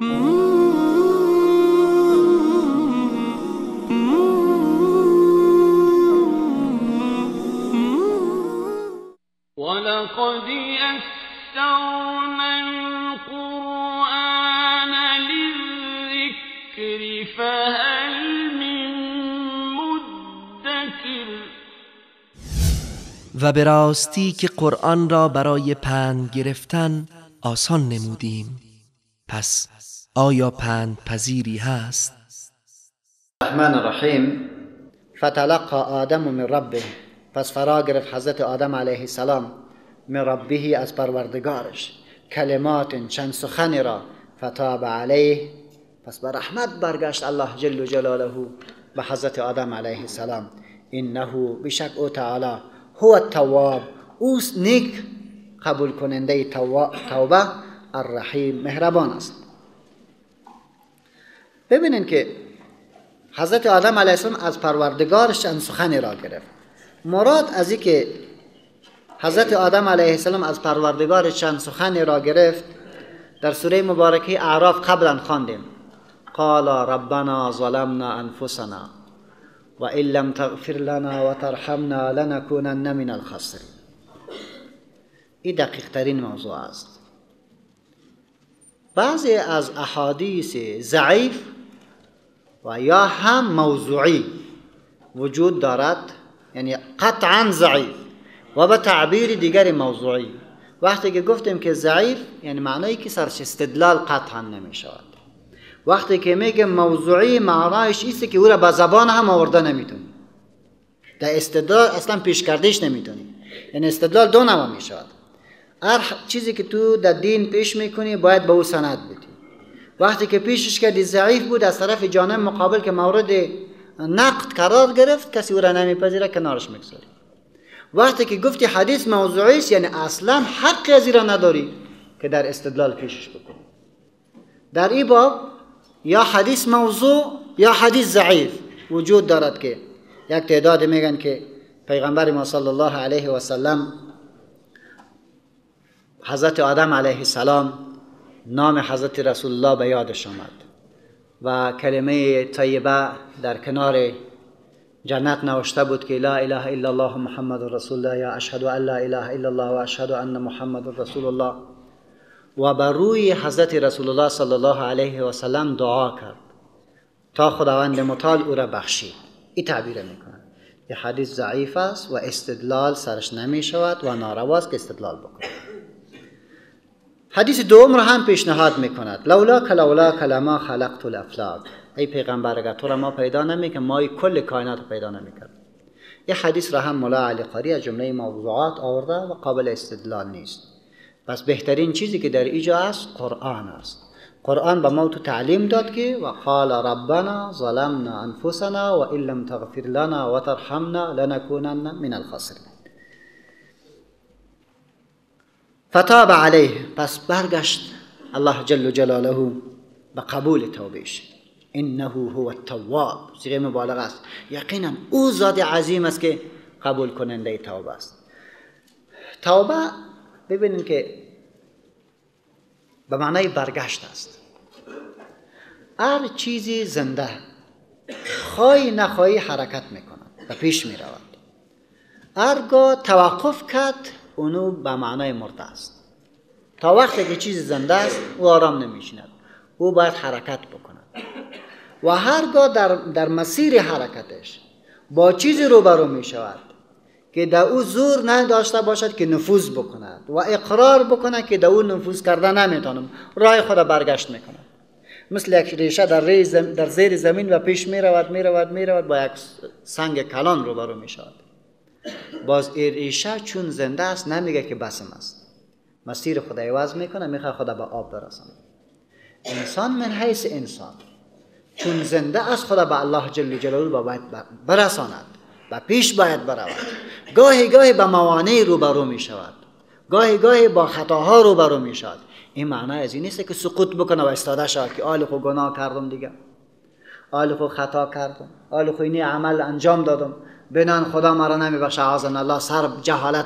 ولقد يسرنا القرآن للذكر فهل من مدكر. و به راستی که قرآن را برای پند گرفتن آسان نمودیم، پس آیا پند پذیری هست؟ الرحمن الرحیم. فتلقى آدم من ربه، پس فرا گرفت حضرت آدم علیه السلام من ربه از پروردگارش کلمات چند سخنی را، فتاب علیه، پس به رحمت برگشت الله جل جلاله به حضرت آدم علیه السلام. انه بشک او تعالی هو التواب، اوست نیک قبول کننده توبه، الرحیم مهربان است. ببینین که حضرت آدم علیه السلام از پروردگارش چند سخنی را گرفت. مراد از این که حضرت آدم علیه السلام از پروردگار چند سخنی را گرفت، در سوره مبارکه اعراف قبلا خواندیم: قال ربنا ظلمنا انفسنا و ان لم تغفر لنا و ترحمنا لنکونن من الخاسرین. این دقیق ترین موضوع است. بعضی از احادیث ضعیف و یا هم موضوعی وجود دارد، یعنی قطعا ضعیف و به تعبیر دیگر موضوعی. وقتی که گفتیم که ضعیف، یعنی معنایی که سرش استدلال قطعا نمی شود. وقتی که میگه موضوعی، معنایش ایست که او را به زبان هم آورده نمیتونی، در استدلال اصلا پیش کردهش نمیتونی. یعنی استدلال دو نوع می شود. هر چیزی که تو در دین پیش میکنی باید به او سند بدی. وقتی که پیشش کردی ضعیف بود، از طرف جانب مقابل که مورد نقد قرار گرفت، کسی او را نمیپذیره، کنارش میگذاری. وقتی که گفتی حدیث موضوعی است، یعنی اصلا حق از را نداری که در استدلال پیشش بکنی. در این باب یا حدیث موضوع یا حدیث ضعیف وجود دارد که یک تعداد میگن که پیغمبر ما صلی الله علیه و سلم حضرت آدم علیه السلام نام حضرت رسول الله به یادش آمد و کلمه طیبه در کنار جنت نوشته بود که لا اله الا الله محمد رسول الله یا اشهد ان لا اله الا الله و اشهد ان محمد رسول الله، و بر روی حضرت رسول الله صلی الله علیه و سلم دعا کرد تا خداوند متعال او را بخشید. این تعبیر میکنه. یه حدیث ضعیف است و استدلال سرش نمی شود و نارواست که استدلال بکنه. حدیث دوم را هم پیشنهاد میکند: لولا کلولا کلما خلقت الافلاک. ای پیغمبر، اگر تو را ما پیدا نمیکرد، ما کل کائنات پیدا نمیکرد. این حدیث را هم مولا علی قاری از جمله موضوعات آورده و قابل استدلال نیست. پس بهترین چیزی که در اینجا است قرآن است. قرآن به ما تو تعلیم داد که و قال ربنا ظلمنا انفسنا و ان لم تغفر لنا و ترحمنا لنکونن من الخاسرین. فتاب علیه، پس برگشت الله جل جلاله به قبول توبهش. انه هو التواب، صیغه مبالغه است، یقینا او ذات عظیم است که قبول کننده توبه است. توبه ببینید که به معنای برگشت است. هر چیزی زنده خواهی نخواهی حرکت میکند و پیش میرود. هرگاه توقف کرد اونو به معنای مرده است. تا وقتی که چیزی زنده است او آرام نمیشیند، او باید حرکت بکند و هرگاه در مسیر حرکتش با چیزی روبرو می شود که در او زور نداشته باشد که نفوذ بکند و اقرار بکند که در او نفوذ کرده نمیتونم، راه خود برگشت میکند. مثل یک ریشه در زیر زمین و پیش می رود می رود می رود، با یک سنگ کلان روبرو می شود. باز این ریشه چون زنده است نمیگه که بسم است، مسیر خود عوض میکنه، میخواد خود به آب برسانه. انسان من حیث انسان چون زنده است خدا به الله جل جلاله باید برساند و پیش باید برود. گاهی گاهی به موانع روبرو می شود، گاهی گاهی با خطاها روبرو می شود. این معنی از این نیست که سقوط بکنه و استاده شود که آل خو گناه کردم دیگه، آل خو خطا کردم، آل خو اینی عمل انجام دادم، بنان خدا مرا نمیبخشه، اعاذنا الله، سر جهالت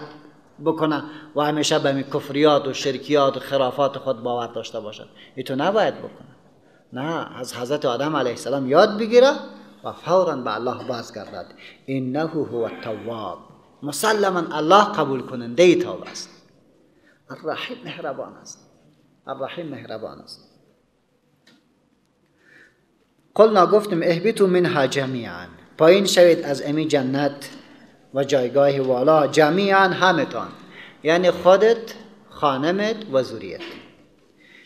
بکنه و همیشه به کفریات و شرکیات و خرافات خود باور داشته باشد. این تو نباید بکنه. نه، از حضرت آدم علیه السلام یاد بگیره و فوراً به الله بازگردد. انه هو التواب، مسلما الله قبول کننده توبه است. الرحیم مهربان است، الرحیم مهربان است. قلنا گفتیم اهبطوا منها جمیعا، پایین شوید از امی جنت و جایگاه والا، جمیعا همتان، یعنی خودت، خانمت و ذریت،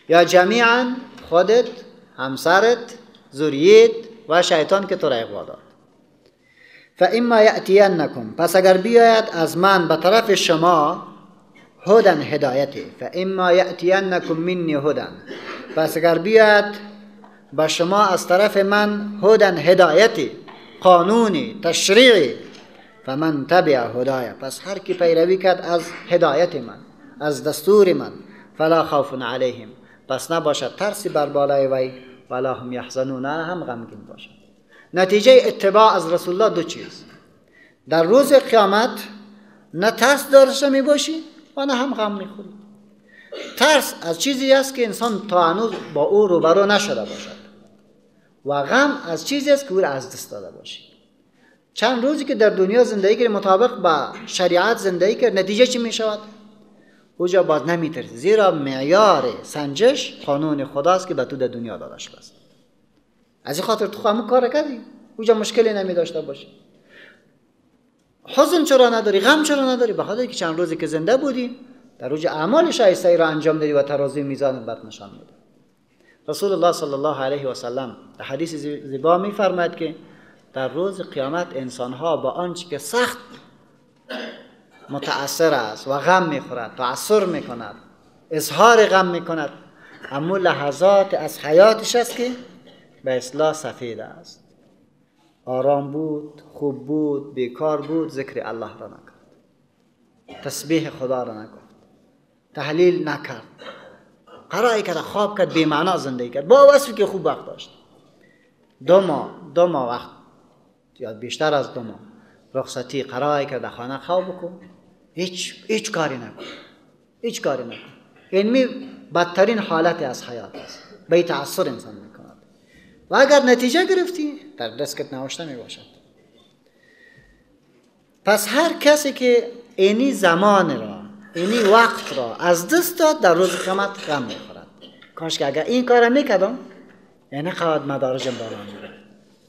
یا جمیعا خودت، همسرت، ذریت و شیطان که تو را اغوا داد. فاما یأتینکم، پس اگر بیاید از من به طرف شما هدن هدایتی، فاما یأتینکم منی هدن، پس اگر بیاید به شما از طرف من هدن هدایتی، قانونی، تشریعی، فمن تبع هدایه، پس هر کی پیروی کرد از هدایت من، از دستور من، فلا خوف علیهم، پس نباشد ترسی بر بالای وی، ولا هم یحزنون، هم غمگین باشد. نتیجه اتباع از رسول الله دو چیز: در روز قیامت نه ترس داشته می باشی و نه هم غم میخوری. ترس از چیزی است که انسان تا هنوز با او روبرو نشده باشد، و غم از چیزی است که او را از دست داده باشی. چند روزی که در دنیا زندگی کرد مطابق با شریعت زندگی کرد، نتیجه چی می شود؟ اوجا باز نمی ترسی، زیرا معیار سنجش قانون خداست که به تو در دنیا داده شده است. از این خاطر تو همون کار کردی، اوجا مشکلی نمی داشته باشی. حزن چرا نداری؟ غم چرا نداری؟ به خاطر که چند روزی که زنده بودی در اوج اعمال شایسته را انجام دادی و ترازوی میزان بر نشان میده. رسول الله صلی الله علیه و سلم در حدیث زیبا میفرماید که در روز قیامت انسانها با آنچه که سخت متأثر است و غم میخورد، تأثر میکند، اظهار غم میکند، اما لحظات از حیاتش است که به اصلاح سفید است. آرام بود، خوب بود، بیکار بود، ذکر الله را نکرد، تسبیح خدا را نگفت، تحلیل نکرد، قرائه کرد، خواب کرد، بی‌معنا زندگی کرد، با وصفی که خوب وقت داشت. دو ماه وقت یا بیشتر از 2 ماه رخصتی قرائه کرد، خانه خواب بکن، هیچ کاری نکن، هیچ کاری نکن. این بدترین حالت از حیات است، به تأثر انسان میکند. و اگر نتیجه گرفتی در دستت نوشته می باشد. پس هر کسی که اینی زمان را، اینی وقت را از دست داد، در روز قیامت غم میخورد. کاش که اگر این کار میکردم، یعنی قد مدارجم بالا میرفت.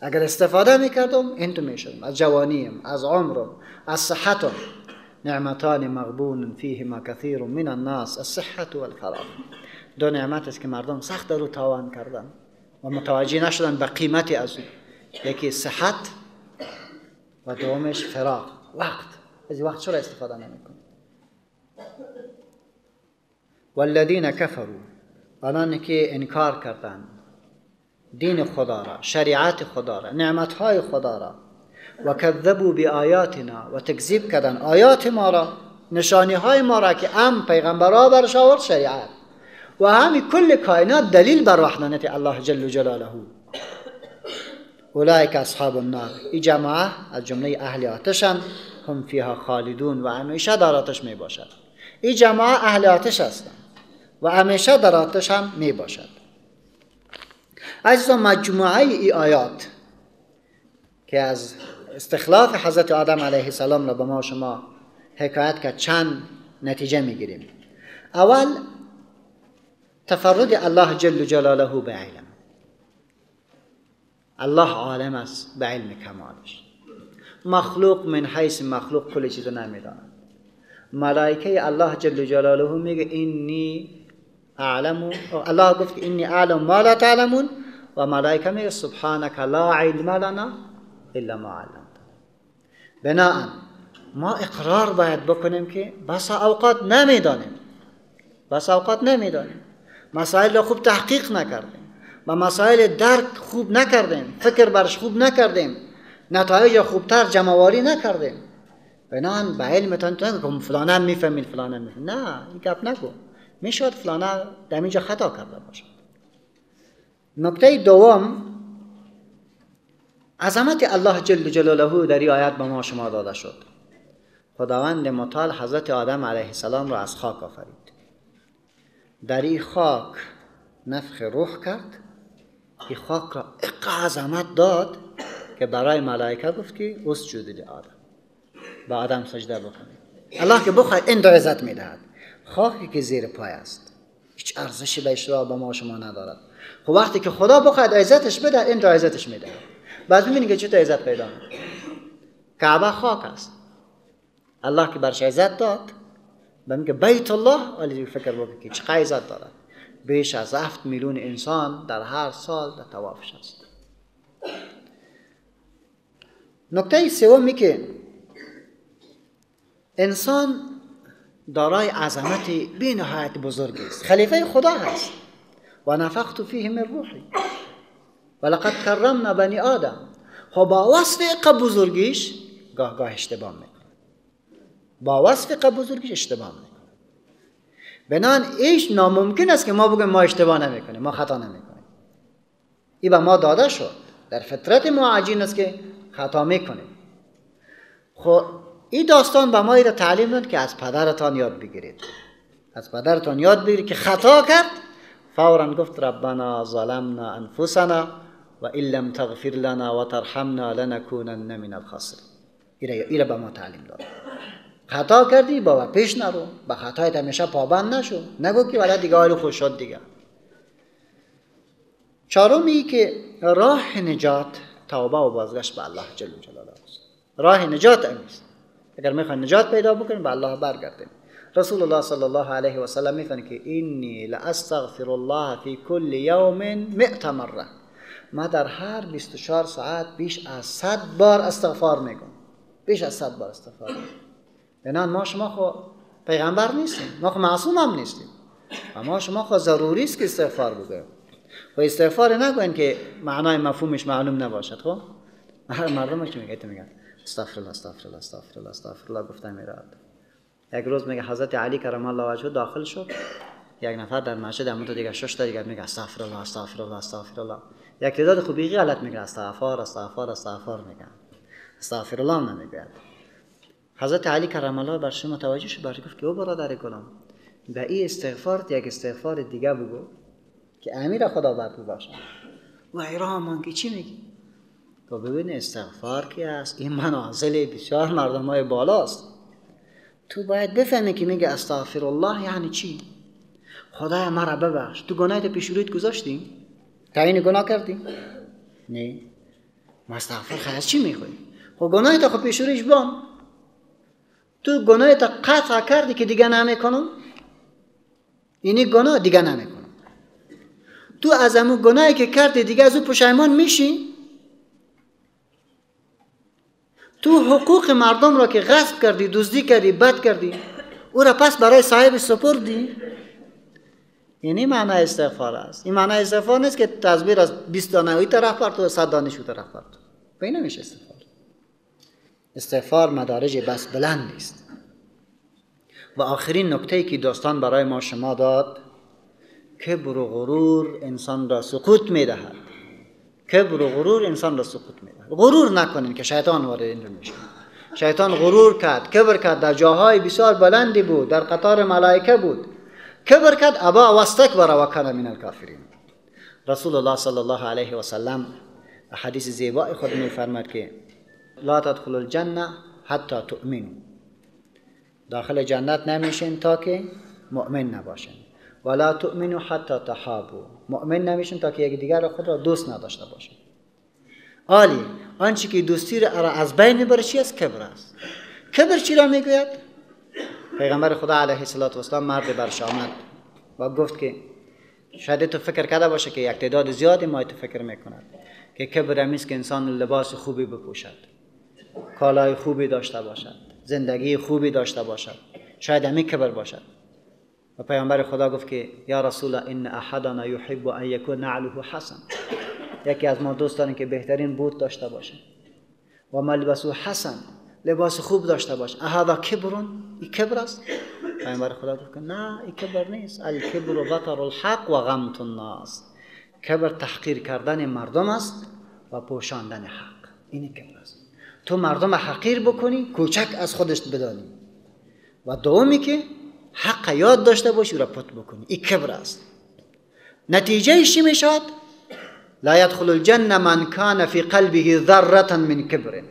اگر استفاده میکردم این تو میشدم، از جوانیم، از عمرم، از صحتم. نعمتان مغبون فیهما کثیر من الناس، الصحة والفراغ. دو نعمت است که مردم سخت در او تاوان کردن و متوجه نشدن به قیمت از او. یکی صحت و دومش فراغ، وقت. از وقت چرا استفاده نمیکنی؟ والذین کفروا، آنان که انکار کردند دین خدا را، شریعت خدا را، نعمتهای خدا را، و کذبوا بآیاتنا، و تکذیب کردن آیات ما را، نشانی های ما را که ام پیغمبرها برش آورد شریعت، و همین کل کائنات دلیل بر وحدانیت الله جل جلاله. اولئک اصحاب النار، این جماعه از جمله اهل آتشند، هم فیها خالدون، و همیشه در آتش می باشد. این جماعه اهل آتش هستند و همیشه در آتش هم می باشد. عزیزان، مجموعه ای آیات که از استخلاف حضرت آدم علیه السلام را به ما شما حکایت که چند نتیجه می گیریم. اول، تفرد الله جل جلاله به علم. الله عالم است به علم کمالش. مخلوق من حیث مخلوق کل چیز نمیداند. ملائکه الله جل جلاله میگه اینی اعلم، الله گفت اینی اعلم ما لا تعلمون، و ملائکه میگه سبحانك لا علم لنا الا ما علمتنا. بناءً ما اقرار باید بکنیم که بس اوقات نمیدانیم، بس اوقات نمیدانیم، مسائل را خوب تحقیق نکردیم و مسائل درک خوب نکردیم، فکر برش خوب نکردیم، نتایج خوبتر جمع‌آوری نکردیم. بناءً به علمتان تو نگو فلانه هم میفهمید فلانه هم میفهمید، نه این گپ نگو، میشد فلانه در اینجا خطا کرده باشد. نکته دوم، عظمت الله جل جلاله در این آیت به ما شما داده شد. خداوند متعال حضرت آدم علیه السلام را از خاک آفرید، در این خاک نفخ روح کرد این خاک را اقا عظمت داد که برای ملائکه گفت که اسجد لآدم، به آدم سجده بکنید. الله که بخواهد این دو عزت میدهد. خاکی که زیر پای است هیچ ارزشی به اشتراک با ما شما ندارد. خب وقتی که خدا بخواهد عزتش بده، این دو عزتش میدهد. بعد میبینید که چطور عزت پیدا میکنه. کعبه خاک است، الله که برش عزت داد به میگه بیت الله، ولی فکر بکن که چقدر عزت دارد. بیش از 7 میلیون انسان در هر سال در طوافش است. نکته سومی که انسان دارای عظمت بی نهایت بزرگی است، خلیفه خدا هست. و نفخت فیه من روحی ولقد کرمنا بنی آدم. خب با وصف بزرگیش گاه گاه اشتباه میکنه، با وصف بزرگیش اشتباه میکنه. بنان ایش ناممکن است که ما بگیم ما اشتباه نمیکنیم، ما خطا نمیکنیم. این به ما داده شد، در فطرت ما عجین است که خطا میکنیم. خب این داستان به ما این را تعلیم داد که از پدرتان یاد بگیرید، از پدرتان یاد بگیرید که خطا کرد فورا گفت ربنا ظلمنا انفسنا و ان لم تغفر لنا و ترحمنا لنکونن من الخاسرین. این را به ما تعلیم داد. خطا کردی بابا پیش نرو، به خطایت همیشه پابند نشو، نگو که ولی دیگه حال خوش شد دیگه. چهارمی که راه نجات توبه و بازگشت به الله جل جلاله است. راه نجات است. اگر میخواین نجات پیدا بکنیم به الله برگردیم. رسول الله صلی الله علیه و سلم میفرماید که انی لاستغفر الله فی کل یوم 100 مره. ما در هر 24 ساعت بیش از 100 بار استغفار میکنم. بیش از 100 بار استغفار میکنم. بنان ما شما خو پیغمبر نیستیم، ما خو معصوم هم نیستیم، اما شما خو ضروری است که استغفار بگوییم. و استغفار نگوین که معنای مفهومش معلوم نباشد. خب هر مردم چی میگه؟ میگن استغفر الله استغفر الله استغفر الله استغفر الله گفته میراد. یک روز میگه حضرت علی کرم الله وجهه داخل شد، یک نفر در مسجد همون تو دیگه شش تا دیگه میگه استغفر الله استغفر الله استغفر الله. یک تعداد خوبی غلط میگه استغفار استغفار استغفار میگن، استغفر الله نمیگه. حضرت علی کرم الله بر شما متوجه شد، برش گفت که او برادر گلم، به این استغفار یک استغفار دیگه بگو که امیر خدا بر تو باشه. و ایران که چی میگی؟ تو ببین استغفار که است این منازل بسیار مردم های بالاست. تو باید بفهمی که میگه استغفر الله یعنی چی؟ خدای مرا ببخش. تو گناهت پیش رویت گذاشتی؟ تعیین گناه کردی؟ نه. ما استغفر خیلی از چی میخوای؟ خب گناهت خب پیش رویش بان. تو گناهت قطع کردی که دیگه نمیکنم، اینی گناه دیگه نمیکنم. تو از همون گناهی که کردی دیگه از او پشیمان میشی؟ تو حقوق مردم را که غصب کردی، دزدی کردی، بد کردی، او را پس برای صاحب سپردی؟ یعنی معنی استغفار است. این معنی استغفار نیست که تزبیر از 20 دانه اوی طرف بر تو 100 دانه شو طرف بر تو. به این نمیشه استغفار. استغفار مدارج بس بلند نیست. و آخرین نکته‌ای که داستان برای ما شما داد، کبر و غرور انسان را سقوط میدهد. کبر و غرور انسان را سقوط میدهد. غرور نکنین که شیطان وارد اینجا میشه. شیطان غرور کرد، کبر کرد، در جاهای بسیار بلندی بود، در قطار ملائکه بود. کبر کرد، ابا واستکبر و کان من الکافرین. رسول الله صلی الله علیه و سلم حدیث زیبای خود میفرماد که لا تدخل الجنه حتی تؤمنوا. داخل جنت نمیشین تا که مؤمن نباشین. ولا تؤمنوا حتی تحابوا. مؤمن نمیشین تا که یکدیگر خود را دوست نداشته باشین. عالی، آنچه که دوستی را از بین میبره چی است؟ کبر است. کبر چی را میگوید؟ پیغمبر خدا علیه الصلاة والسلام مرد برش آمد و گفت که شاید تو فکر کرده باشه که یک تعداد زیادی ما تو فکر میکند که کبر همیست که انسان لباس خوبی بپوشد، کالای خوبی داشته باشد، زندگی خوبی داشته باشد، شاید همین کبر باشد. و پیامبر خدا گفت که یا رسول الله ان احدنا یحب ان یکون نعله حسن. یکی از ما دوست داریم که بهترین بوت داشته باشه و ملبسه حسن، لباس خوب داشته باشه. اهذا کبر؟ این کبر است؟ پیامبر خدا گفت که نه، این کبر نیست. الکبر بطر الحق و غمط الناس. کبر تحقیر کردن مردم است و پوشاندن حق. این کبر است. تو مردم حقیر بکنی، کوچک از خودش بدانی، و دومی که حق یاد داشته باشی و را پت بکنی. این کبر است. نتیجه چی میشد؟ لا یدخل الجنه من کان فی قلبه ذره من کبر.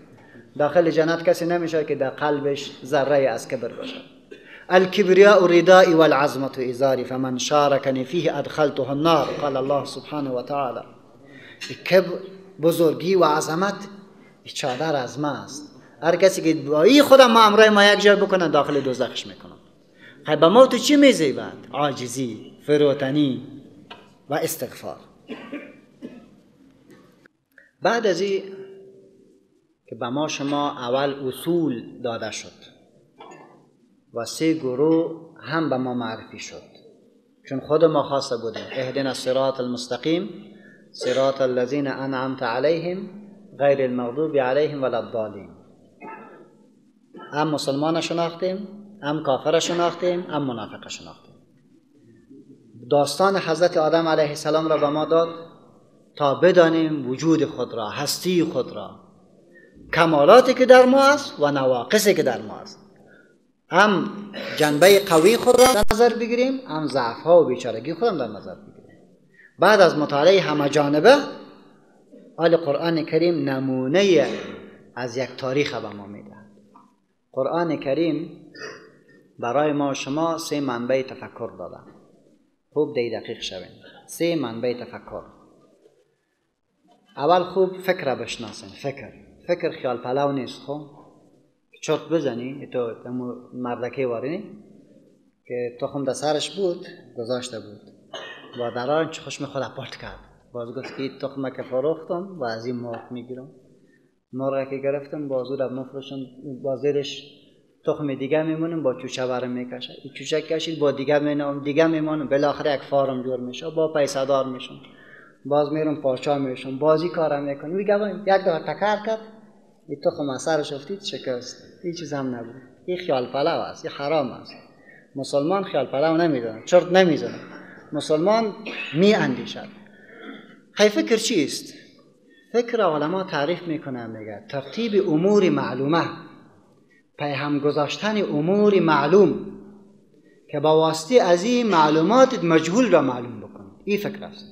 داخل جنت کسی نمیشه که در قلبش ذره از کبر باشه. الكبرياء ردائي والعظمة إزاري فمن شاركني فيه أدخلته النار، قال الله سبحانه وتعالى. کبر، بزرگی و عظمت چادر از ما است. هر کسی که با این خودم ما امرای ما یک جای بکنه داخل دوزخش میکنم. خب به ما تو چی میزیبد؟ عاجزی، فروتنی و استغفار. بعد از این که به ما شما اول اصول داده شد و سه گروه هم به ما معرفی شد، چون خود ما خواسته بودیم اهدنا الصراط المستقیم صراط الذین انعمت علیهم غیر المغضوب علیهم ولا الضالین. هم مسلمان شناختیم، هم کافر شناختیم، هم منافق شناختیم. داستان حضرت آدم علیه السلام را به ما داد تا بدانیم وجود خود را، هستی خود را، کمالاتی که در ما است و نواقصی که در ما است. هم جنبه قوی خود را در نظر بگیریم، هم ضعف ها و بیچارگی خود را در نظر بگیریم. بعد از مطالعه همه جانبه، حال قرآن کریم نمونه از یک تاریخ به ما میدهد. قرآن کریم برای ما شما سه منبع تفکر داده. خوب دی دقیق شوین. سه منبع تفکر. اول خوب فکر را بشناسین. فکر خیال پلو نیست. خب چرت بزنی تو مردکه وارینی که تخم در سرش بود گذاشته بود و در آن خشم خود پارت کرد، باز گفت که تخم که فروختم و از این مرغ میگیرم، مرغ که گرفتم باز او را مفروشم، باز زیرش تخم دیگه میمونم، با چوچه برم میکشه، این چوچه کشید با دیگه مینام دیگه میمونم، بالاخره یک فارم جور میشه، با پیسه دار میشم، باز میرم پاچا میشم، بازی کارم میکنم. میگم یک دفعه تکر کرد، این تخم از سرش افتید شکست، هیچ چیز هم نبود. این خیال پلو است، این حرام است. مسلمان خیال پلو نمیدونه، چرت نمیزنه. مسلمان می اندیشد. خی فکر چیست؟ فکر علما تعریف میکنه، میگه ترتیب امور معلومه، پیهم گذاشتن امور معلوم که با واسطه از این معلومات مجهول را معلوم بکنه. این فکر است.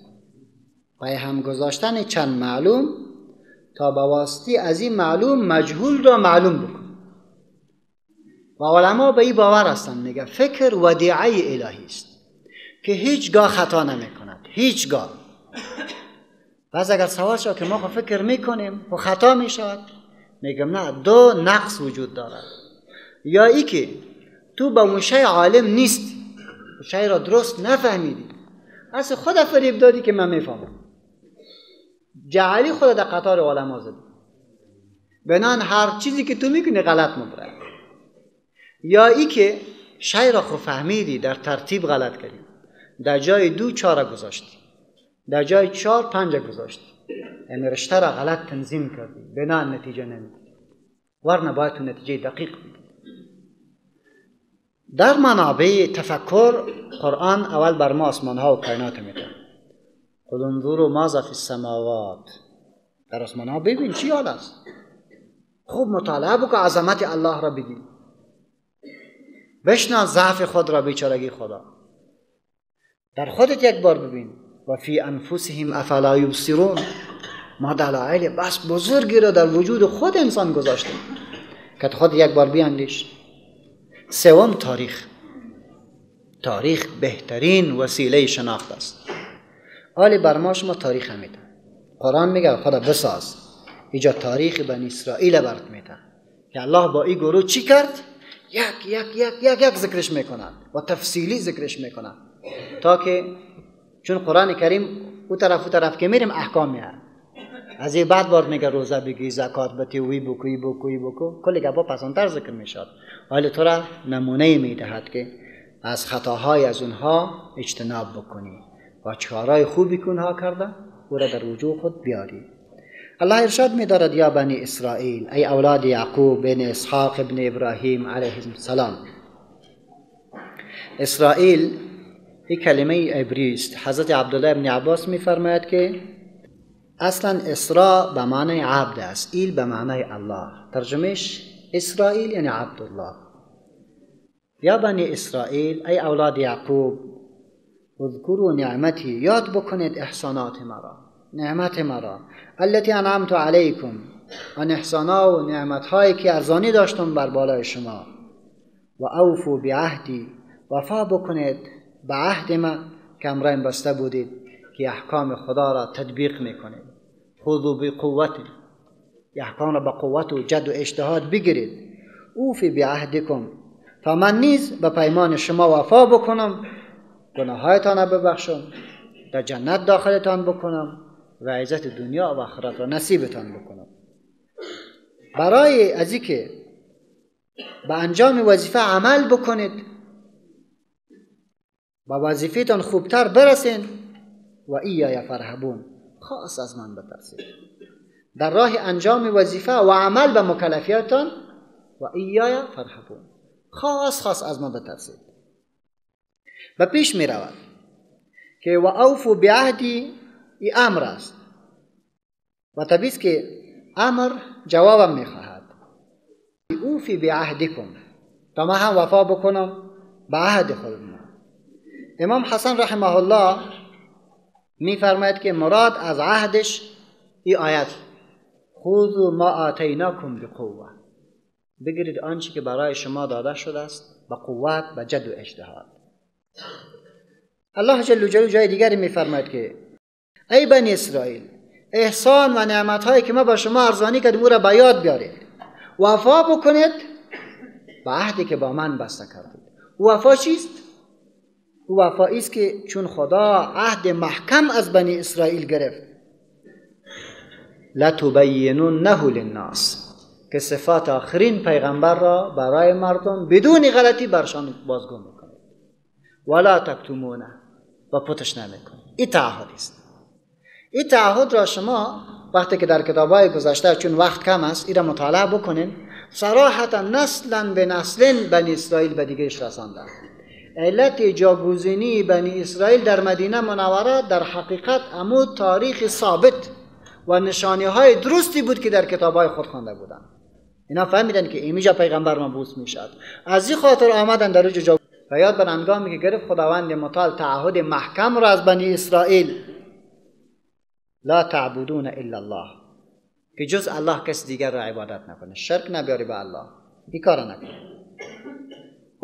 پیهم گذاشتن چند معلوم تا با واسطه از این معلوم مجهول را معلوم بکن. و علما به این باور هستند، میگه فکر ودیعه الهی است که هیچگاه خطا نمی کند، هیچگاه. پس اگر سوال شد که ما خب فکر میکنیم و خطا میشود، میگم نه، دو نقص وجود دارد. یا ای که تو به اون شی عالم نیستی، شی را درست نفهمیدی، اصلا خود فریب دادی که من میفهمم، جعلی خود در قطار علما زدی، بنان هر چیزی که تو میکنی غلط مبرد. یا ای که شی را خو فهمیدی، در ترتیب غلط کردی، در جای 2 4 گذاشتی، در جای 4 5 گذاشتی، یعنی رشته را غلط تنظیم کردی، بنان نتیجه نمیدی، ورنه باید تو نتیجه دقیق بگیری. در منابع تفکر قرآن اول بر ما آسمان ها و کائنات میده. قل انظروا ماذا فی السماوات، در آسمان ها ببین چی حال است، خوب مطالعه بکن، عظمت الله را ببین، بشناس ضعف خود را، بیچارگی خدا، در خودت یک بار ببین. و فی انفسهم افلا یبصرون، ما دلایل بس بزرگی را در وجود خود انسان گذاشتیم که خود یک بار بیاندیش. سوم تاریخ. تاریخ بهترین وسیله شناخت است. حالی بر ما شما تاریخ هم میده. قرآن میگه خدا بساز، اینجا تاریخ بنی اسرائیل برات میده که الله با این گروه چی کرد، یک یک یک یک یک ذکرش میکنند و تفصیلی ذکرش میکنند، تا که چون قرآن کریم او طرف او طرف که میریم احکام میاد، از این بعد بار میگه روزه بگی، زکات بتی، وی بکو، ای بکو، ای بکو، کلی گپا پسانتر ذکر میشد. حالا تو را نمونه میدهد که از خطاهای از اونها اجتناب بکنی و چکارهای خوبی که اونها کرده او را در وجوه خود بیاری. الله ارشاد می‌دارد یا بنی اسرائیل، ای اولاد یعقوب بن اسحاق ابن ابراهیم علیه السلام. اسرائیل یک کلمه عبری است. حضرت عبدالله ابن عباس می‌فرماید که اصلا اسراء به معنی عبد است، ایل به معنی الله، ترجمهش اسرائیل یعنی عبدالله. یا بنی اسرائیل، ای اولاد یعقوب، اذکروا نعمتی، یاد بکنید احسانات مرا. نعمت مرا، التي انعمت علیکم، آن احسانا و نعمتهایی که ارزانی داشتم بر بالای شما. و اوفوا بعهدی، وفا بکنید به عهد ما که امرایم بسته بودید که احکام خدا را تطبیق میکنید. خذوا بقوت، احکام را به قوت و جد و اجتهاد بگیرید. اوفی بعهدکم، تا من نیز به پیمان شما وفا بکنم، گناهایتان را ببخشم، در جنت داخلتان بکنم و عزت دنیا و آخرت را نصیبتان بکنم. برای از اینکه به انجام وظیفه عمل بکنید، با وظیفه‌تان خوبتر برسین. و ایای فرهبون، خاص از من بترسید در راه انجام وظیفه و عمل به مکلفیتان. و ایای فرهبون، خاص خاص از من بترسید. و پیش می رود که و اوفو بعهدی، ای امر است و طبیعی است که امر جوابم می خواهد. اوفی بعهدکم، تا من هم وفا بکنم به عهد خودم. امام حسن رحمه الله می فرماید که مراد از عهدش ای آیت خذوا ما آتیناکم بقوه، بگیرید آنچه که برای شما داده شده است با قوت و جد و اجتهاد. الله جل جلاله جای دیگری میفرماید که ای بنی اسرائیل، احسان و نعمتهایی که ما با شما ارزانی کردیم او را به یاد بیارید، وفا بکنید به عهدی که با من بسته کردید. وفا چیست؟ وفا است که چون خدا عهد محکم از بنی اسرائیل گرفت، لتبیننه للناس، که صفات آخرین پیغمبر را برای مردم بدون غلطی برشان بازگو میکنید، ولا تکتمونه، و پتش نمیکنید. این تعهد است. این تعهد را شما وقتی که در کتاب‌های گذشته، چون وقت کم است، این را مطالعه بکنین، صراحتا نسلا به نسل بنی اسرائیل به دیگرش رساندند. علت جاگزینی بنی اسرائیل در مدینه منوره در حقیقت عمود تاریخ ثابت و نشانی های درستی بود که در کتاب‌های خود خوانده بودند. اینا فهمیدن که اینجا پیغمبر مبعوث میشد، از این خاطر آمدن در اوج. و یاد بر هنگامی که گرفت خداوند متعال تعهد محکم را از بنی اسرائیل، لا تعبدون الا الله، که جز الله کس دیگر را عبادت نکنه، شرک نبیاری به الله، این کار نکنه.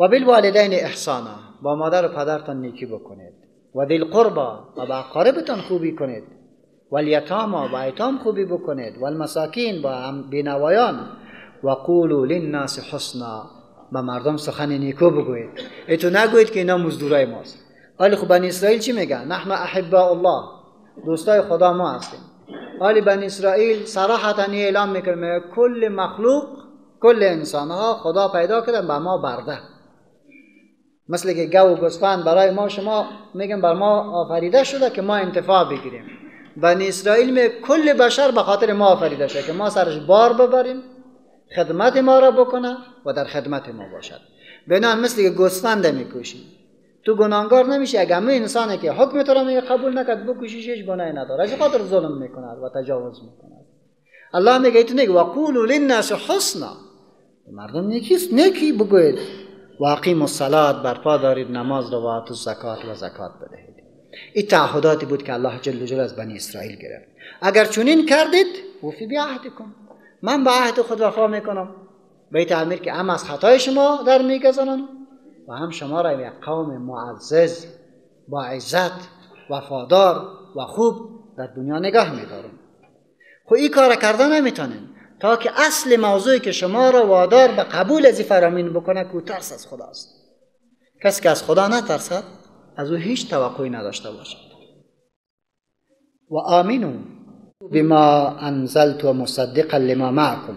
و بالوالدین احسانا، با مادر و پدرتان نیکی بکنید، و ذی القربا، و با اقاربتان خوبی کنید، و الیتاما، با ایتام خوبی بکنید، و المساکین، با بینوایان، و قولوا للناس حسنا، با مردم سخن نیکو بگویید. ایتو نگویید که اینا مزدورای ماست. ولی خب بنی اسرائیل چی میگن؟ نحن احباء الله، دوستای خدا ما هستیم. ولی بنی اسرائیل صراحتا اعلام میکنه کل مخلوق، کل انسان ها خدا پیدا کردن به ما برده، مثل که گاو و گوسفند برای ما، شما میگن بر ما آفریده شده که ما انتفاع بگیریم. بنی اسرائیل می کل بشر به خاطر ما آفریده شده که ما سرش بار ببریم، خدمت ما را بکنه و در خدمت ما باشد. بنان مثل که گوسفند میکشیم، تو گناهگار نمیشی اگه همه انسانه که حکم تو را میگه قبول نکرد بکشیش، هیچ گناهی نداره، از خاطر ظلم میکند و تجاوز میکند. الله میگه تو نگه وقولوا للناس حسنا، مردم نیکیست، نیکی بگوید. و اقیموا الصلاة، برپا دارید نماز را، و آتوا الزکات، و زکات بدهید. این تعهداتی بود که الله جل جلاله از بنی اسرائیل گرفت. اگر چنین کردید، وفی بعهدکم، من به عهد خود وفا میکنم، به تعمیر که هم از خطای شما در میگذرانم و هم شما را یک قوم معزز با عزت وفادار و خوب در دنیا نگاه میدارم. خب این کار کردن نمیتونین تا که اصل موضوعی که شما را وادار به قبول از این فرامین بکنه که ترس از خداست. کسی که از خدا نترسد از او هیچ توقعی نداشته باشد. و آمینو بما انزلت و مصدقا لما معکم،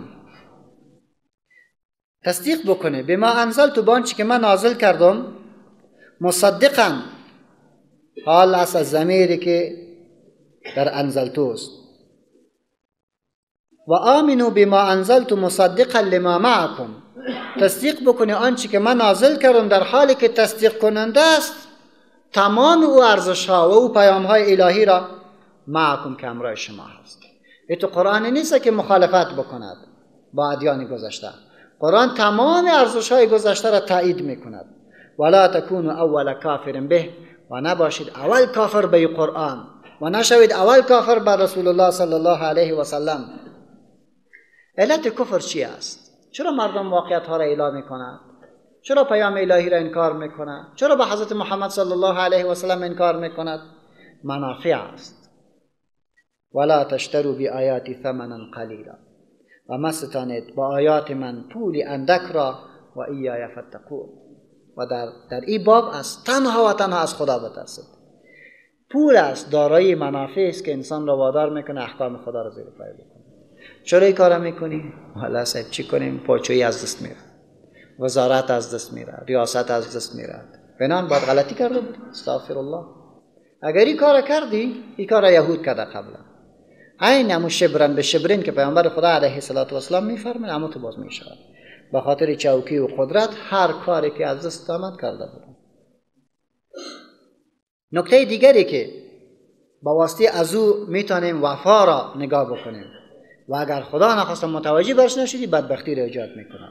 تصدیق بکنه بما انزلت، با آنچه که من نازل کردم، مصدقا، حال است از ضمیری که در انزلتوست. و آمنوا بما انزلت مصدقا لما معکم، تصدیق بکنه آنچه که من نازل کردم در حالی که تصدیق کننده است تمام او ارزش ها و او پیام های الهی را، معکم که همراه شما هست. این تو قرآن نیست که مخالفت بکند با ادیان گذشته. قرآن تمام ارزش های گذشته را تایید میکند. ولا تکونوا اول کافر به، و نباشید اول کافر به قرآن. و نشوید اول کافر بر رسول الله صلی الله علیه و سلم. علت کفر چی است؟ چرا مردم واقعیت ها را اعلام میکنند؟ چرا پیام الهی را انکار میکنند؟ چرا به حضرت محمد صلی الله علیه و سلم انکار میکند؟ منافع است. ولا تشتروا بآیاتی ثمنا قلیلا، و مستانید با آیات من پول اندک را، و ایای فاتقون. و در این باب از تنها و تنها از خدا بترسید. پول است، دارایی منافع است که انسان را وادار میکنه احکام خدا را زیر پای بکنه. چرا این کارا میکنی؟ حالا صاحب چی کنیم؟ پاچویی از دست میره، وزارت از دست میره، ریاست از دست میره. بنان باید غلطی کرده بود. استغفر الله. اگر این کار کردی، این کار یهود کرده قبلا. عین همون شبرن به شبرین که پیامبر خدا علیه الصلاة والسلام میفرماید، همون تو باز میشود. به خاطر چوکی و قدرت هر کاری که از دست آمد کرده بود. نکته دیگری که با واسطه از او میتونیم وفا را نگاه بکنیم و اگر خدا نخواست متوجه برش نشدی بدبختی را ایجاد میکنه.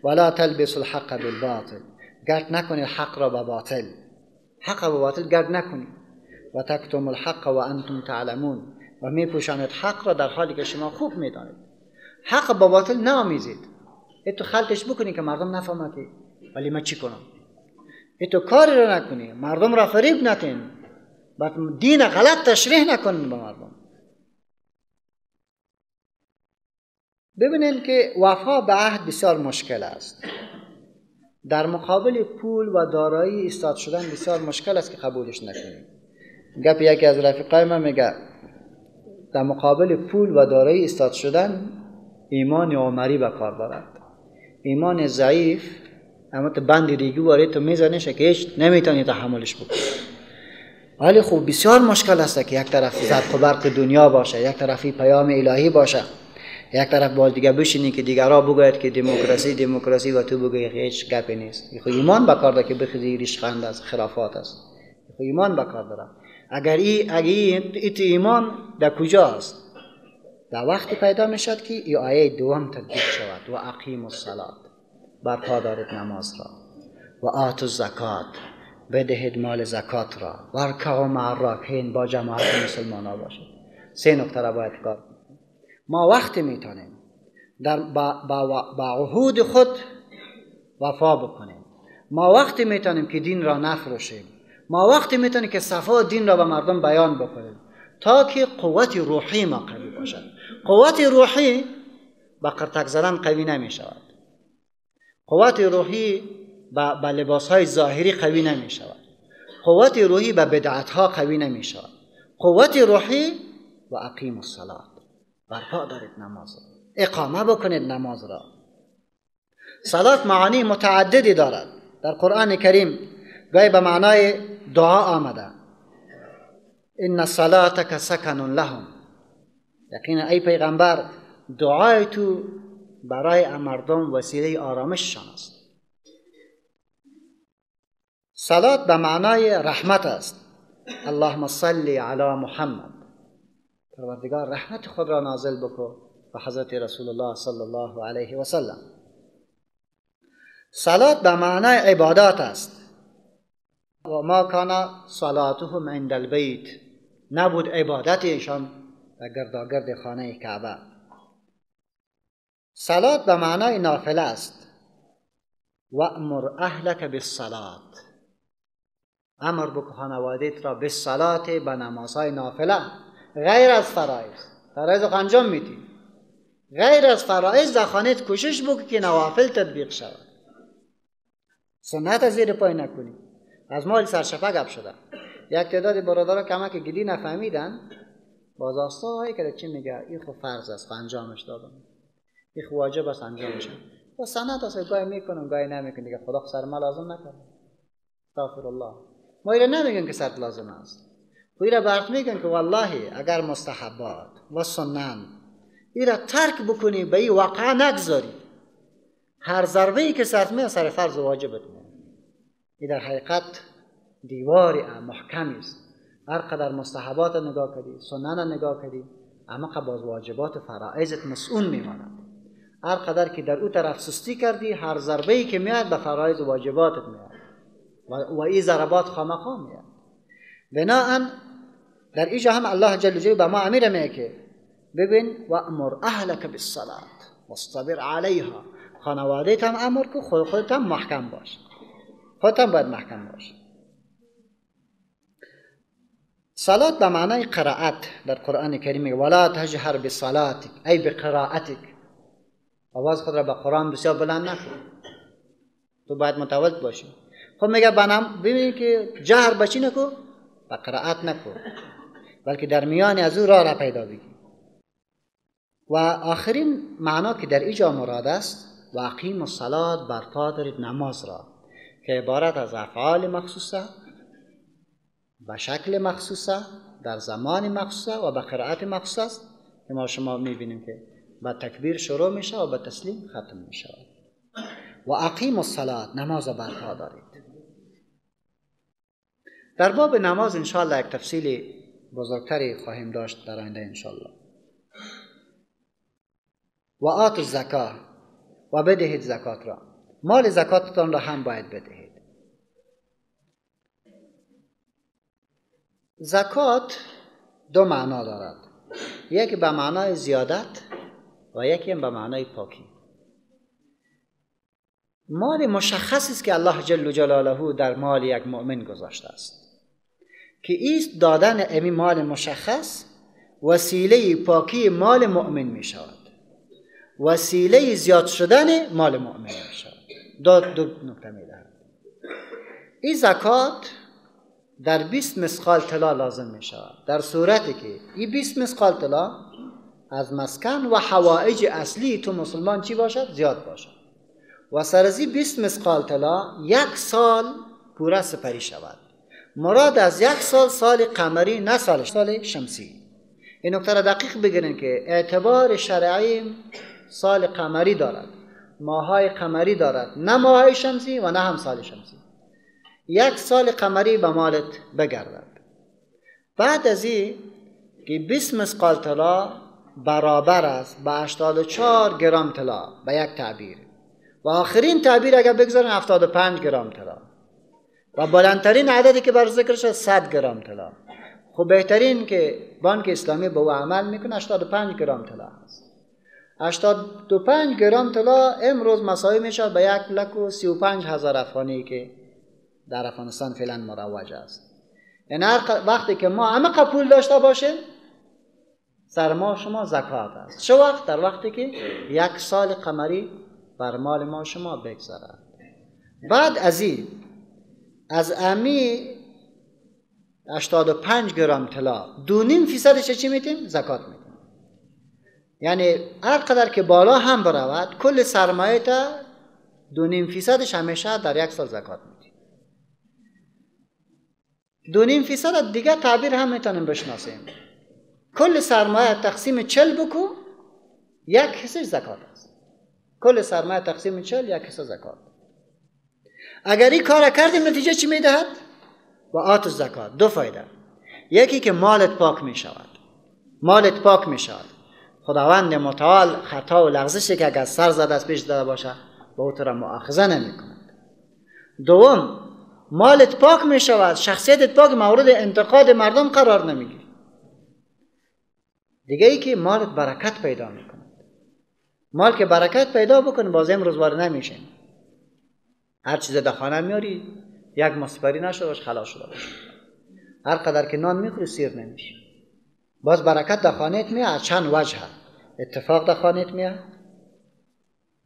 ولا تلبسوا الحق بالباطل، گرد نکنید حق را به باطل، حق را به باطل گرد نکنید. و تکتم الحق و انتم تعلمون، و میپوشانید حق را در حالی که شما خوب میدانید. حق با باطل نامیزید، تو خلطش بکنی که مردم نفهمند که ولی من چی کنم. تو کاری را نکنی، مردم را فریب نتین، بعد دین غلط تشریح نکنین به مردم. ببینین که وفا به عهد بسیار مشکل است. در مقابل پول و دارایی ایستاد شدن بسیار مشکل است که قبولش نکنیم. گپ یکی از رفیقای من میگه در مقابل پول و دارایی ایستاد شدن ایمان عمری به کار دارد. ایمان ضعیف اما تو بند ریگی واره تو میزنیش که هیچ نمیتونی تحملش بکنی. ولی خب بسیار مشکل است که یک طرف زرق و برق دنیا باشه، یک طرفی پیام الهی باشه، یک طرف باز دیگه بشینی که دیگرا بگوید که دموکراسی دموکراسی و تو بگویی هیچ گپی نیست. خب ایمان به کار داره که بخزی ریشخند است، خرافات است. خب ایمان به کار داره. اگر این ایمان در کجاست؟ در وقتی پیدا میشد که این آیه دوم تطبیق شود. و اقیم الصلاة، برپا دارید نماز را، و آتوا الزکات، بدهید مال زکات را، وارکعوا مع الراکعین، با جماعت مسلمان ها باشید. سه نکته را باید کار کنیم. ما وقتی میتونیم در با عهود خود وفا بکنیم، ما وقتی میتونیم که دین را نفروشیم، ما وقتی میتونیم که صفا دین را به مردم بیان بکنیم تا که قوت روحی ما قوی باشد. قوت روحی با قرتک زدن قوی نمی شود. قوت روحی با لباس های ظاهری قوی نمی شود. قوت روحی با بدعت ها قوی نمی شود. قوت روحی و اقیم الصلاة، برپا دارید نماز را، اقامه بکنید نماز را. صلات معانی متعددی دارد. در قرآن کریم گاهی به معنای دعا آمده. ان صلاتک سکن لهم، یقینا ای پیغمبر دعای تو برای مردم وسیله آرامششان است. صلات به معنای رحمت است. اللهم صل علی محمد، پروردگار رحمت خود را نازل بکن به حضرت رسول الله صلی الله علیه و سلم. صلات به معنای عبادات است. و ما کان صلاتهم عند البیت، نبود عبادت ایشان در گرداگرد خانه کعبه. صلات به معنای نافله است. و امر اهلک بالصلاه، امر بکن خانواده‌ات را بالصلاه، به نمازهای نافله، غیر از فرایض. فرایض رو انجام میدی، غیر از فرایض در خانه‌ات کوشش بکن که نوافل تطبیق شود، سنت از زیر پای نکنی. از مال سرشفه گپ شده. یک تعداد برادرها کمک گلی نفهمیدن، باز آستایی که چی میگه این خب فرض است انجامش دادم، این خب واجب است انجامش و سنت است، گاهی میکنم گاهی نمیکنم دیگه، خدا سر ما لازم نکنه. استغفر الله. ما ایره نمیگن که سرت لازم است، خو ایره برات میگن که والله اگر مستحبات و سنن ایره ترک بکنی، به این واقعا نگذاری، هر ضربه ای که سرت میاد سر فرض و واجبت میاد. این در حقیقت دیواری محکمی است. هر قدر مستحبات نگاه کردی، سنن نگاه کردی، اما باز واجبات و فرائضت مسئول میماند. هر قدر که در او طرف سستی کردی، هر ضربه ای که میاد به فرائض و واجباتت میاد و این ضربات خامخا میاد. بناهن در اینجا هم الله جل جلاله به ما امر میگه که ببین و امر اهلک بالصلاه واصطبر علیها، خانواده‌ت هم امر کو، خودت هم محکم باش، خودت هم باید محکم باش. صلات به معنای قرائت در قرآن کریم میگه ولا تجهر بصلاتک ای بقرائتک، آواز خود را به قرآن بسیار بلند نکن، تو باید متولد باشی. خب میگه بنام ببینید که جهر به چی نکو؟ به قرائت نکو، بلکه در میان از او راه را پیدا بگی. و آخرین معنا که در اینجا مراد است و اقیم الصلاه، برپا دارید نماز را، که عبارت از افعال مخصوصه به شکل مخصوصه در زمان مخصوصه و به قرائت مخصوص است که ما شما میبینیم که با تکبیر شروع میشه و به تسلیم ختم میشه. و اقیم الصلاه، نماز برپا دارید. در باب نماز انشاءالله یک تفصیل بزرگتری خواهیم داشت در آینده انشاءالله. و آت الزکا، و بدهید زکات را، مال زکاتتان را هم باید بدهید. زکات دو معنا دارد، یکی به معنای زیادت و یکی به معنای پاکی. مال مشخصی است که الله جل جلاله در مال یک مؤمن گذاشته است، که ایست دادن امی مال مشخص وسیله پاکی مال مؤمن می شود، وسیله زیاد شدن مال مؤمن می شود. دو نکته می دهد. این زکات در 20 مثقال طلا لازم می شود، در صورتی که این 20 مثقال طلا از مسکن و حوائج اصلی تو مسلمان چی باشد؟ زیاد باشد. و سر از 20 مثقال طلا یک سال پورا سپری شود. مراد از یک سال، سال قمری، نه سال شمسی. این نکته را دقیق بگیرین که اعتبار شرعی سال قمری دارد، ماهای قمری دارد، نه ماهای شمسی و نه هم سال شمسی. یک سال قمری به مالت بگردد. بعد از این که 20 مثقال طلا برابر است به 84 گرم طلا به یک تعبیر، و آخرین تعبیر اگر بگذارن 75 گرم طلا، و بلندترین عددی که بر ذکر شد 100 گرم طلا. خب بهترین که بانک اسلامی به او عمل میکنه 85 گرم طلا است. 85 گرم طلا امروز مساوی میشه به 1,35,000 افغانی که در افغانستان فعلا مروج است. یعنی هر وقتی که ما همه پول داشته باشیم سر ما شما زکات است. چه وقت؟ در وقتی که یک سال قمری بر مال ما شما بگذرد. بعد از این از امی 85 گرم طلا 2.5% چی میتیم؟ زکات میتیم. یعنی هر قدر که بالا هم برود کل سرمایه تا 2.5% همیشه در یک سال زکات میتیم. 2.5% دیگه تعبیر هم میتونیم بشناسیم. کل سرمایه تقسیم 40 بکو، یک حصه زکات است. کل سرمایه تقسیم 40، یک حصه زکات. اگر این کار کردیم نتیجه چی میدهد؟ و آت الزکات. دو فایده. یکی که مالت پاک میشود، مالت پاک میشود. خداوند متعال خطا و لغزشی که اگر سر زده از پیش داده باشه با او تو را مؤاخذه نمیکند. دوم، مالت پاک میشود، شخصیتت پاک، مورد انتقاد مردم قرار نمیگیری. دیگه ای که مالت برکت پیدا میکند. مال که برکت پیدا بکنه باز امروز وارد نمیشه. هر چیز در خانه میاری یک مسپری نشده باشه خلاص شده باشه. هر قدر که نان میخوری سیر نمیشه. باز برکت در خانهت میاد از چند وجه. اتفاق در خانهت میاد،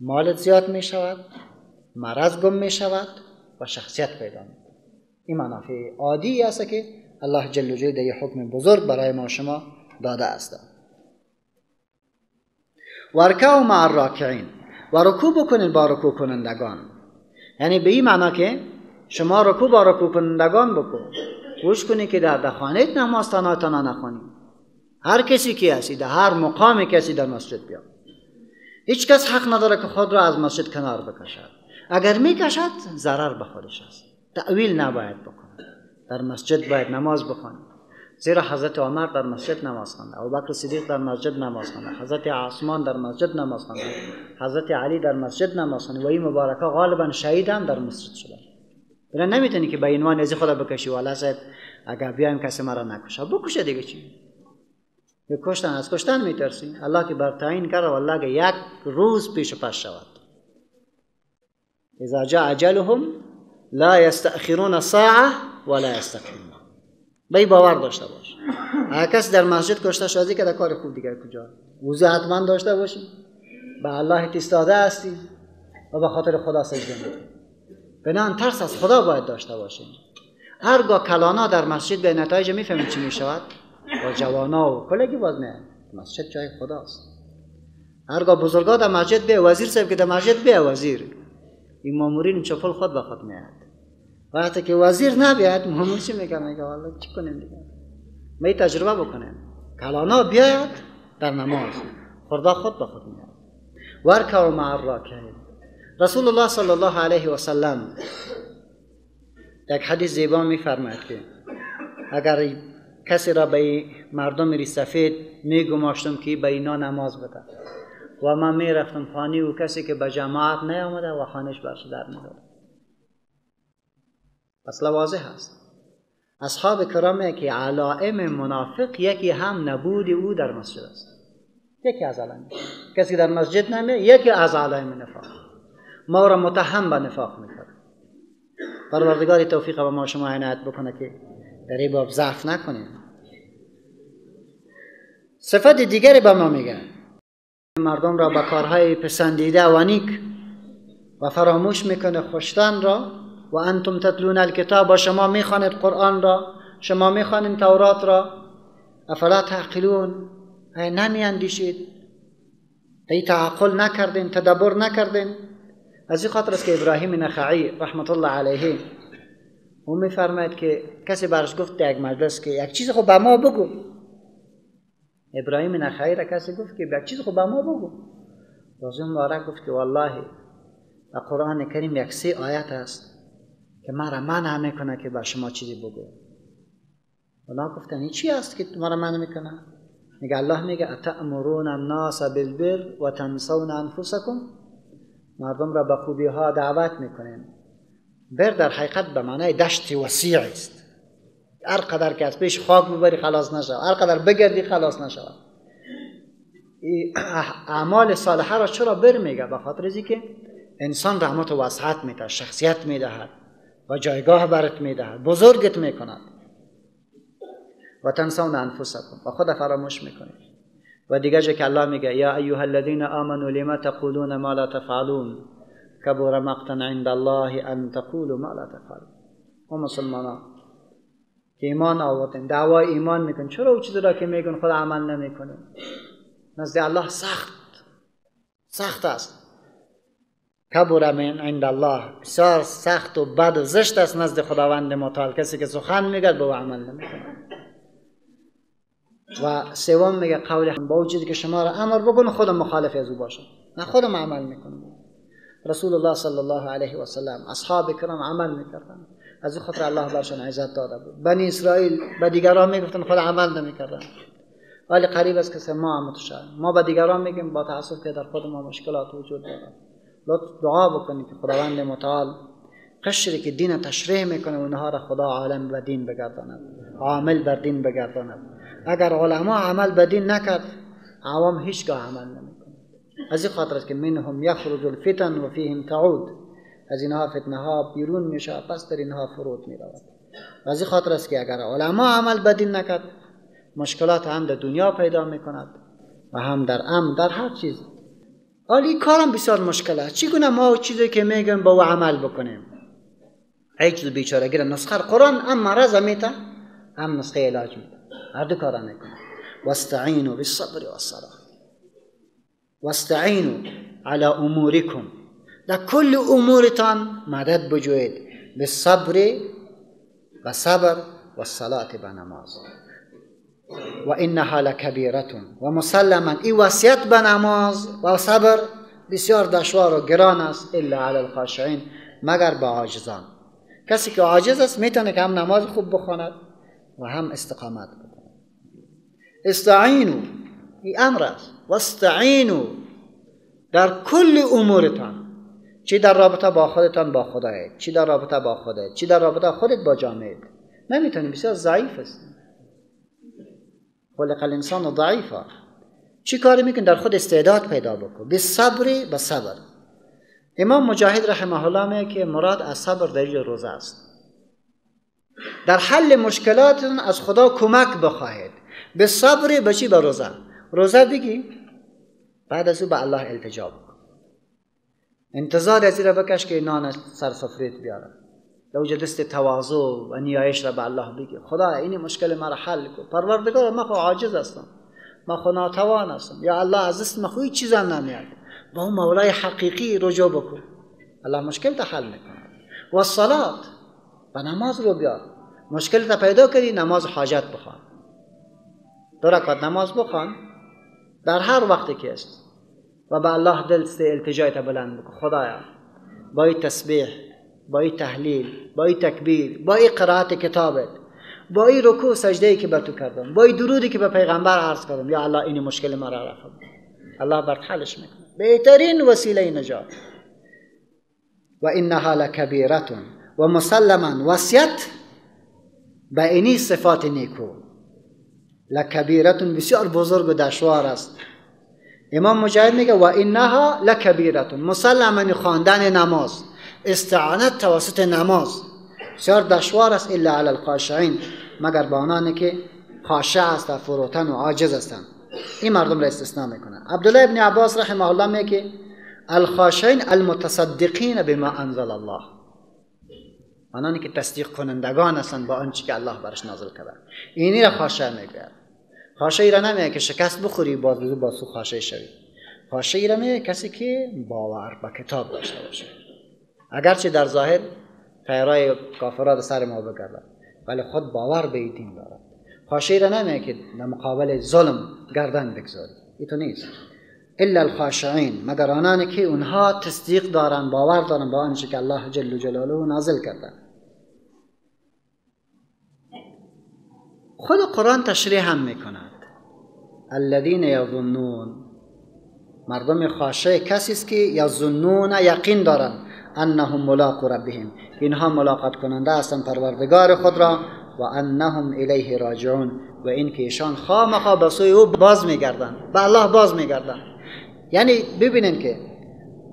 مالت زیاد میشود، مرض گم میشود و شخصیت پیدا میکنه. این منافع عادی است که الله جل جلاله در حکم بزرگ برای ما شما داده است. وارکعوا مع الراکعین، و رکوع بکنید با رکوع کنندگان. یعنی به این معنا که شما رکوع با رکوع کنندگان بکن. گوش کنی که در خانه نماز تنها تنها نخوانی. هر کسی که هستی، در هر مقامی کسی در مسجد بیا. هیچ کس حق نداره که خود را از مسجد کنار بکشد. اگر میکشد ضرر به خودش است. تأویل نباید بکنه. در مسجد باید نماز بخوانی. زیرا حضرت عمر در مسجد نماز خوانده، ابوبکر صدیق در مسجد نماز خوانده، حضرت عثمان در مسجد نماز خوانده، حضرت علی در مسجد نماز خوانده و این مبارکه غالبا شهید هم در مسجد شدن. بنا نمیتونی که به عنوان از خدا بکشی والا صاحب اگر بیایم کسی مرا نکشه، بکشه دیگه چی؟ به کشتن از کشتن میترسی؟ الله که بر تعیین کرده والله که یک روز پیش و پس شود. اذا جاء اجلهم لا یستأخرون ساعه ولا یستقدمون. به باور داشته باش. اگر کسی در مسجد کشته شد که در کار خوب دیگر کجا؟ وضو حتما داشته باشی، به الله ایستاده هستی و به خاطر خدا سجده میکنی. بنابراین ترس از خدا باید داشته باشیم. هرگاه کلانا در مسجد به نتایج میفهمیم چی میشود، با جوانا و کلگی باز نه، مسجد جای خداست. هرگاه بزرگا در مسجد به وزیر صاحب که در مسجد به وزیر، این مامورین چپل خود به خود میاد. وقتی که وزیر نبیاد مامور چی میگه؟ میگه والله چی کنیم دیگه، می تجربه بکنیم. کلانا بیاید در نماز، خدا خود به خود میاد. ورکعوا مع الراکعین. رسول الله صلی الله علیه و سلم یک حدیث زیبا میفرماید که اگر کسی را به مردم ری سفید میگماشتم که به اینا نماز بده و من میرفتم خانه و کسی که به جماعت نیامده و خانهش برش در میداد. اصلا واضح است. اصحاب کرام که علائم منافق یکی هم نبود او در مسجد است. یکی از علائم کسی در مسجد نمیه، یکی از علائم نفاق. ما را متهم به نفاق میکنه. پروردگار توفیق به ما شما عنایت بکنه که در این باب ضعف نکنیم. صفت دیگری به ما میگه مردم را به کارهای پسندیده و نیک و فراموش میکنه خوشتن را. و انتم تتلون الکتاب، و شما میخوانید قرآن را، شما میخوانید تورات را. افلا تعقلون، نمیاندیشید، ای تعقل نکردین، تدبر نکردین. از این خاطر است که ابراهیم نخعی رحمت الله علیه او میفرماید که کسی برش گفت در یک مجلس که یک چیز خب به ما بگو. ابراهیم نخعی را کسی گفت که یک چیز خب به ما بگو. رسول مبارک گفت که والله در قرآن کریم یک 3 آیت است که مرا منع میکنه که به شما چیزی بگو. اونا گفتن این چی است که مرا منع میکنه؟ میگه الله میگه اتأمرون الناس بالبر و تنسون انفسکم، مردم را به خوبی ها دعوت میکنین. بر در حقیقت به معنای دشت وسیع است. هر قدر که از پیش خاک ببری خلاص نشود، هر قدر بگردی خلاص نشود. اعمال صالحه را چرا بر میگه؟ به خاطر از اینکه انسان رحمت و وسعت میده، شخصیت میدهد و جایگاه برات میدهد، بزرگت میکند. و تنسون انفسکم، و خود فراموش میکنید. و دیگه جا که الله میگه یا ایها الذین آمنوا لما تقولون ما لا تفعلون کبر مقتا عند الله ان تقولوا ما لا تفعلون. او مسلمانان که ایمان آوردن، دعوای ایمان میکن، چرا او چیزی را که میگن خود عمل نمیکنن؟ نزد الله سخت سخت است. کبر من عند الله، بسیار سخت و بد و زشت است نزد خداوند متعال کسی که سخن میگه به او عمل نمیکنه. و سوم میگه قول با او چیزی که شما را امر بکنه خودم مخالف از او باشم، نه خودم عمل میکنم. رسول الله صلی الله علیه و سلم اصحاب کرام عمل میکردن، از این خاطر الله برشان عزت داده بود. بنی اسرائیل به دیگران میگفتن خود عمل نمیکردن، ولی قریب است که ما هم ما به دیگران میگیم با تاسف که در خود ما مشکلات وجود دارد. لطف دعا بکنید که خداوند متعال قشری که دین تشریح میکنه اونها را خدا عالم به دین بگرداند، عامل بر دین بگرداند. اگر علما عمل به دین نکرد، عوام هیچگاه عمل نمیکنه. از این خاطر است که منهم یخرج الفتن و فیهم تعود، از اینها فتنه ها بیرون میشه، پس در اینها فرود میرود. از این خاطر است که اگر علما عمل به دین نکرد، مشکلات هم در دنیا پیدا میکند و هم در امن، در هر چیز. حالا کارم بسیار مشکل است. چگونه ما چیزی که میگم با او عمل بکنیم؟ ای چیز بیچارگی را نسخه قرآن هم مرض میته هم نسخه علاج میته، هر دو کارا میکنه. واستعینوا بالصبر والصلاه واستعینوا علی امورکم، در کل امورتان مدد بجوید، به صبر و صبر و صلات به نماز. و انها لکبیره و مسلما، این وصیت به نماز و صبر بسیار دشوار و گران است، الا علی الخاشعین، مگر به عاجزان. کسی که عاجز است میتونه که هم نماز خوب بخواند و هم استقامت بکند. استعینوا، این امر است. واستعینوا در کل امورتان، چی در رابطه با خودتان با خدایت، چی در رابطه با خودت، چی در رابطه خودت با جامعه، نمیتونی، بسیار ضعیف است. خلق الانسان ضعیفا. چی کاری میکنی؟ در خود استعداد پیدا بکن. به صبر، به صبر. امام مجاهد رحمه الله میگه که مراد از صبر در روزه است. در حل مشکلاتتون از خدا کمک بخواهید. به صبر، به چی؟ به روزه. روزه بگی، بعد از او به الله التجا بکن. انتظار از این را بکش که نان سر سفریت بیاره. لو دست تواضع و نیایش را به الله بگی، خدا این مشکل مرا حل کن، پروردگار من خو عاجز هستم، من خو ناتوان هستم، یا الله از دست من خو هیچ چیزم نمیاد. با اون مولای حقیقی رجوع بکن، الله مشکل تا حل میکنه. و الصلاه، به نماز رو بیار. مشکل تا پیدا کردی، نماز حاجت بخوان، 2 رکعت نماز بخوان در هر وقتی که است، و به الله دل التجای تا بلند بکن. خدایا با این تسبیح، با این تحلیل، با این تکبیر، با این قرائت کتابت، با این رکوع سجده که به تو کردم، با این درودی که به پیغمبر عرض کردم، یا الله این مشکل مرا رفع کن. الله برات حلش میکنه. بهترین وسیله نجات. و انها لکبیره و مسلما وصیت به اینی صفات نیکو. لکبیره بسیار بزرگ و دشوار است. امام مجاهد میگه و انها لکبیره، مسلما خواندن نماز، استعانت توسط نماز بسیار دشوار است، الا علی الخاشعین، مگر با آنانی که خاشع است، فروتن و عاجز هستند. این مردم را استثناء میکنه. عبدالله ابن عباس رحمه الله میگه الخاشعین المتصدقین بما انزل الله، آنانی که تصدیق کنندگان هستند با آنچه که الله برش نازل کرده. اینی را خاشع میگه. خاشع را نمیگه که شکست بخوری باز با سو خاشع شوی. خاشع را میگه کسی که باور به کتاب داشته باشه، اگرچه در ظاهر تیرای کافرات سر ما بگردد، ولی خود باور به دین دارد. خاشع را نمیگه که در مقابل ظلم گردن بگذاری، این تو نیست. الا الخاشعین، مگر آنانی که اونها تصدیق دارن، باور دارن با آنچه که الله جل جلاله نازل کرده. خود قرآن تشریح هم میکند. الذین یظنون، مردم خاشع کسی است که یظنون، یقین دارن، انهم ملاقو ربهم، اینها ملاقات کننده هستند پروردگار خود را، و انهم الیه راجعون، و این که ایشان خامخا به سوی او باز میگردند، به الله باز میگردند. یعنی ببینین که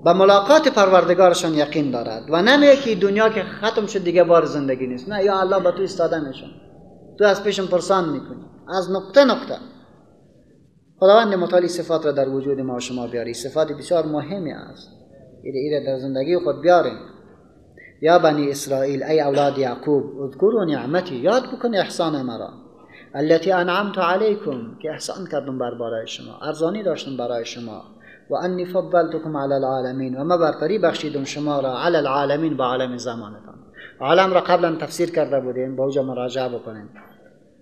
به ملاقات پروردگارشان یقین دارد و نمیگه که دنیا که ختم شد دیگه بار زندگی نیست. نه، یا الله به تو ایستاده میشم، تو از پیشم پرسان میکنی از نقطه نقطه. خداوند متعالی صفات را در وجود ما و شما بیاری. صفات بسیار مهمی است، ایره در زندگی خود بیاریم. یا بنی اسرائیل، ای اولاد یعقوب، اذکروا نعمتی، یاد بکن احسان مرا، التي انعمت علیکم، که احسان کردم بر بالای شما، ارزانی داشتم برای شما، و انی فضلتکم علی العالمین، و ما برتری بخشیدم شما را علی العالمین، با عالم زمانتان. عالم را قبلا تفسیر کرده بودیم، با اوجا مراجعه بکنیم.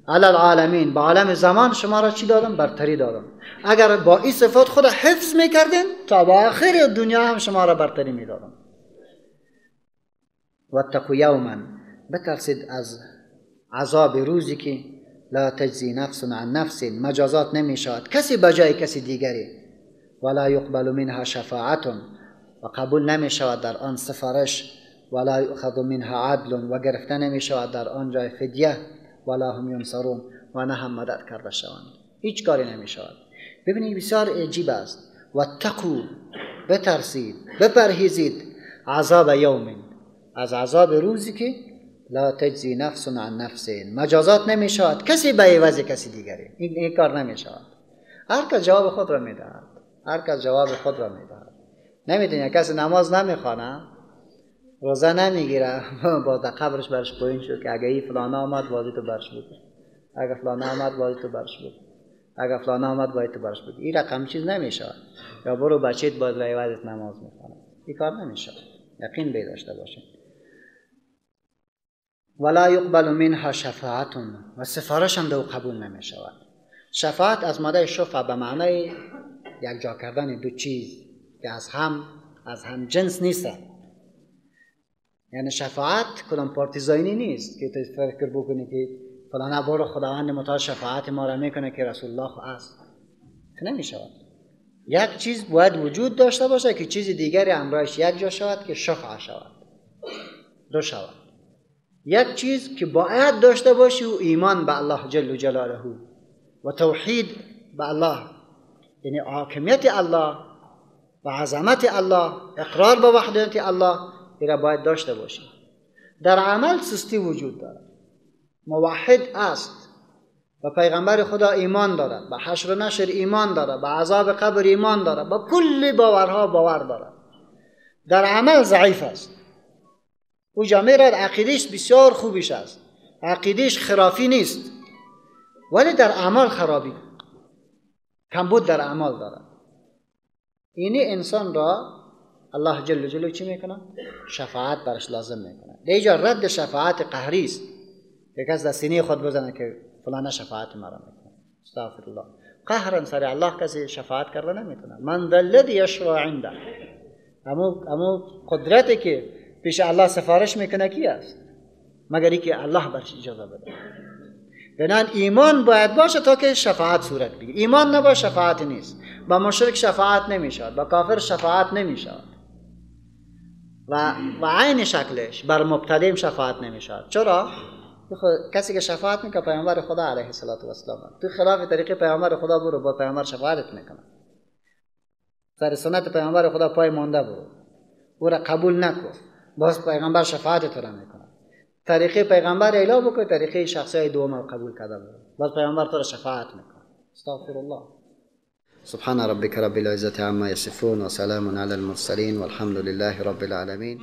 علی العالمین، با عالم زمان شما را چی دادم؟ برتری دادم. اگر با این صفات خود حفظ میکردین تا با آخر دنیا هم شما را برتری میدادم. واتقوا یوما، بترسید از عذاب روزی که لا تجزی نفس عن نفس، مجازات نمی شود کسی به جای کسی دیگری، ولا یقبل منها شفاعت، و قبول نمی شود در آن سفارش، ولا یؤخذ منها عدل، و گرفته نمی شود در آن جای فدیه، ولا هم ینصرون، و نه هم مدد کرده شوند. هیچ کاری نمی شود. ببینید بسیار عجیب است. واتقوا، بترسید، بپرهیزید، عذاب یوم، از عذاب روزی که لا تجزی نفس عن نفس، مجازات نمی شود کسی به عوض کسی دیگری. این کار نمی شود. هر کس جواب خود را می دهد، هر کس جواب خود را می دهد. نمیدونی کسی نماز نمیخوانه، روزه نمیگیره، باز در قبرش برش پایین شد که اگه این فلان آمد بازی تو برش بکن، اگه فلان آمد بازی تو برش بکن، اگه فلان آمد باید تو برش بکن. این رقم چیز نمی شود. یا برو بچه‌ت باید به عوضت نماز میخوانه، این کار نمی شود. یقین به داشته باشین. ولا یقبل منها شفاعت، و سفارش هم دو قبول نمی شود. شفاعت از ماده شفع به معنای یک جا کردن دو چیز که از هم جنس نیست. یعنی شفاعت کدام پارتیزانی نیست که تو فکر بکنی که فلان برو خداوند متعال شفاعت ما را میکنه که رسول الله است. نمی شود. یک چیز باید وجود داشته باشه که چیز دیگری همراهش یک جا شود که شفع شود، دو شود. یک چیز که باید داشته باشی و ایمان به الله جل جلاله و توحید به الله، یعنی حاکمیت الله و عظمت الله، اقرار به وحدانیت الله، این را باید داشته باشی. در عمل سستی وجود دارد. موحد است و پیغمبر خدا ایمان دارد، به حشر و نشر ایمان دارد، به عذاب قبر ایمان دارد، به کل باورها باور دارد. در عمل ضعیف است. او جامعه را عقیدهش بسیار خوبیش است، عقیدهش خرافی نیست، ولی در اعمال خرابی، کمبود در اعمال دارد. اینی انسان را الله جل جلاله چی میکنه؟ شفاعت برش لازم میکنه. دیجا رد شفاعت قهری است که کس در سینه خود بزنه که فلانه شفاعت مرا میکنه. استغفر الله. قهرا سر الله کسی شفاعت کرده نمیتونه. من ذا الذی یشفع عنده، امو قدرتی که پیش الله سفارش میکنه کی است؟ مگر اینکه الله برش اجازه بده. بنان ایمان باید باشه تا که شفاعت صورت بگیره. ایمان نباشه شفاعت نیست. با مشرک شفاعت نمیشود، با کافر شفاعت نمیشود و عین شکلش بر مبتدیم شفاعت نمیشود. چرا؟ کسی که شفاعت میکنه پیامبر خدا علیه الصلاة والسلام، تو خلاف طریقه پیامبر خدا برو، با پیامبر شفاعت میکنه. سر سنت پیامبر خدا پای مانده برو، او را قبول نکن، باز پیغمبر شفاعت تو را میکنه. طریقه پیغمبر اعلا بکن، طریقه شخصی دوم قبول کرده برو، باز پیغمبر تو را شفاعت میکنه. استغفر الله. سبحان ربك رب العزة عما يصفون وسلام على المرسلين والحمد لله رب العالمين.